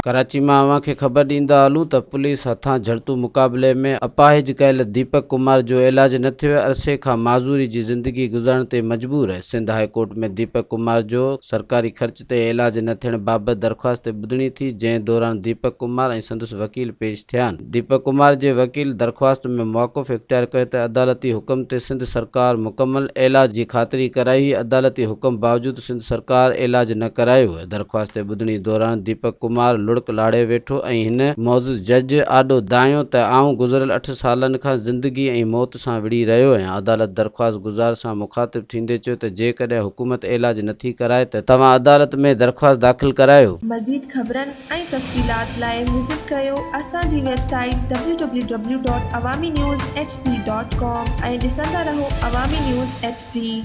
ڪراچي مان اوهان کي خبر ڏيندا هلون ته پوليس هٿان جهڙتو مقابلي ۾ اپاهج ڪيل ديپڪ ڪمار جو علاج نه ٿيو عرصي کان معذوري جي زندگي گذارڻ تي مجبور سنڌ هاء ڪورٽ ۾ ديپڪ ڪمار جو سرڪاري خرچ تي علاج نه ٿيڻ بابت درخواست تي ٻڌڻي ٿي، جنهن دوران ديپڪ ڪمار ۽ سندس وڪيل پيش ٿيا. ديپڪ ڪمار جي وڪيل درخواست ۾ موقف اختيار ڪيو ته عدالتي حڪم تي سنڌ سرڪار مڪمل علاج جي خاطري ڪرائي هئي، عدالتي حڪم باوجود سنڌ سرڪار علاج نه ڪرايو. درخواست تي ٻڌڻي دوران ديپڪ ڪمار لڙڪ لاڙي ويٺو ۽ هن معزز جج آڏو دانهيو ته آئون گذريل اٺ سالن کان زندگي ۽ موت سان وڙهي رهيو آهيان. عدالت درخواست گذار سان مخاطب ٿيندي چيو ته جيڪڏهن حڪومت علاج نٿي ڪرائي ته توهان عدالت ۾ درخواست داخل ڪرايو. مزيد خبرن ۽ تفصيلات لاء وزٽ ڪريو اسان جي website W W W dot Awami news H D dot com ۽ ڏسندا رهو عوامي نيوز ايڇ ڊي.